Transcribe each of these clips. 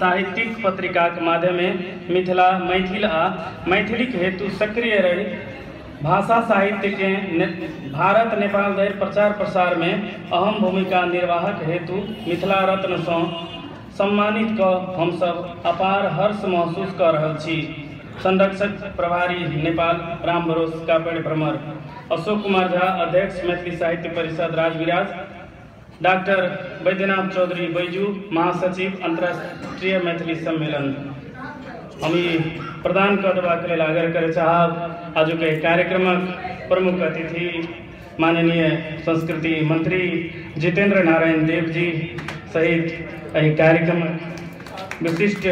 साहित्यिक पत्रिकाक माध्यमे मिथिला, मैथिल आ मैथिलीक हेतु सक्रिय रहि भाषा साहित्यके भारत नेपाल धरि प्रचार प्रसारमे अहम भूमिका निर्वाहक हेतु मिथिला रत्नसँ सम्मानित कऽ हमसब अपार हर्ष महसूस कऽ रहल छी। संरक्षक प्रभारी नेपाल राम भरोस कापड़ भ्रमर, अशोक कुमार झा अध्यक्ष मैथिली साहित्य परिषद राजविराज, डॉक्टर बैद्यनाथ चौधरी बैजू महासचिव अंतर्राष्ट्रीय मैथिली सम्मेलन। हम ई प्रदान कऽ देबाक लेल आग्रह करय चाहब आजुक एहि कार्यक्रमक प्रमुख अतिथि माननीय संस्कृति मंत्री जितेंद्र नारायण देव जी सहित एहि कार्यक्रमक विशिष्ट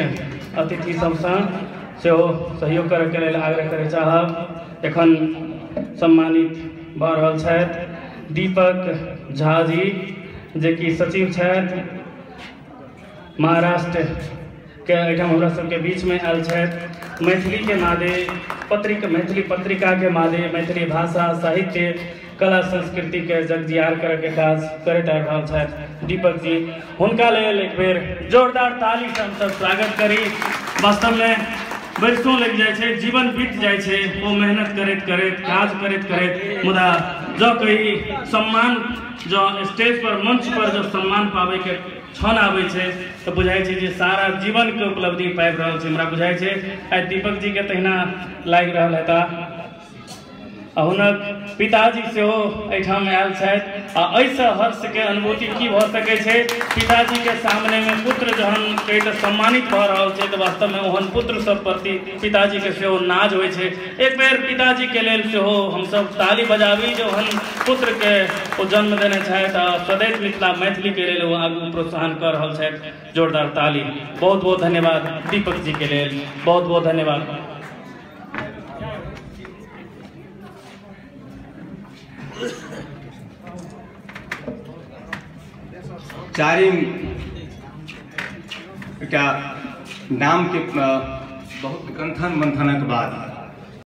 अतिथि सबसँ सेहो सहयोग करयके लेल आग्रह करय चाहब। एखन सम्मानित भऽ रहल छथि दीपक झा जी, जे कि सचिव छथि महाराष्ट्र के, एहिठाम हमरा सबके बीचमे आयल छथि। मैथिली के मादे पत्रिका, मैथिली पत्रिका के मादे मैथिली भाषा साहित्य कला संस्कृति के जगजियार करे के काज करैत आबि रहल छथि दीपक जी। हुनका लेल एक बेर जोरदार ताली से हमसब स्वागत करी। वास्तवमे वर्षों लग जाइ छै, जीवन बीत जाइ छै ओ मेहनत करैत करैत, काज करैत करैत, मुदा जँ कही सम्मान, जँ स्टेज पर मंच पर जँ सम्मान पाबैके क्षण आबै छै तऽ बुझाइ छै जे सारा जीवनके उपलब्धि पाबि रहल छै। हमरा बुझाइ छै आइ दीपक जीके तहिना लागि रहल हेता। आ हुनक पिताजी सेहो एहिठाम आयल छथि आ एहिसँ हर्षके अनुभूति की भऽ सकै छै। पिताजीके सामनेमे पुत्र जहन कहि तऽ सम्मानित भऽ रहल छै तऽ वास्तवमे ओहन पुत्र सब प्रति पिताजीके सेहो नाज होइ छै। एक बेर पिताजीके लेल सेहो हमसब ताली बजाबी जे ओहन पुत्रके ओ जन्म देने छथि आ सदैव मिथिला मैथिलीके लेल ओ आगू प्रोत्साहन कऽ रहल छथि। जोरदार ताली। बहुत बहुत धन्यवाद दीपक जीके लेल, बहुत बहुत धन्यवाद। चारिम एकटा नामके बहुत गंथन मंथनक बाद